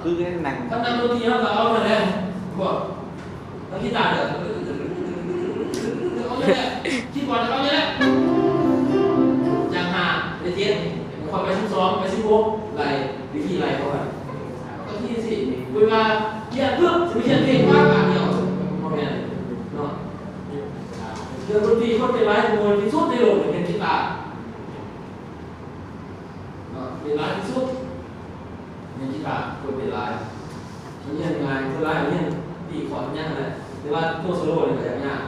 ຄືນັ້ນ ຄັນນັກດົນຕີເຮົາກໍເອົານັ້ນແຫຼະ ພວກນັກກີຕາເດີ ເອົານັ້ນແຫຼະ ຄີບອດເອົານັ້ນແຫຼະ ຈາກຫ້າໄປເຈັດ ຄ່ອຍໄປສິບສອງ ໄປສິບຫົກ ໄລ່ ວິທີໄລ່ເຂົ້າໄປ ກໍທີ່ຊິເວລາຮຽນປຶບ ຊິໄປຮຽນເພງປາກບາດດຽວ ບໍ່ແມ່ນເນາະ ເລື່ອງດົນຕີຄົນເປັນຫຼາຍ ທີ່ສຸດໃນໂລກເປັນກິຕາ ເນາະ ເປັນຫຼາຍທີ່ສຸດ ໃນກິຕາຄົນເປັນຫຼາຍ ມັນຮຽນງ່າຍ ສ່ວນຫຼາຍຮຽນຕີຄອດຫຍັງແຫຼະ ແຕ່ວ່າໂຕໂຊໂລນີ້ກໍຍາກ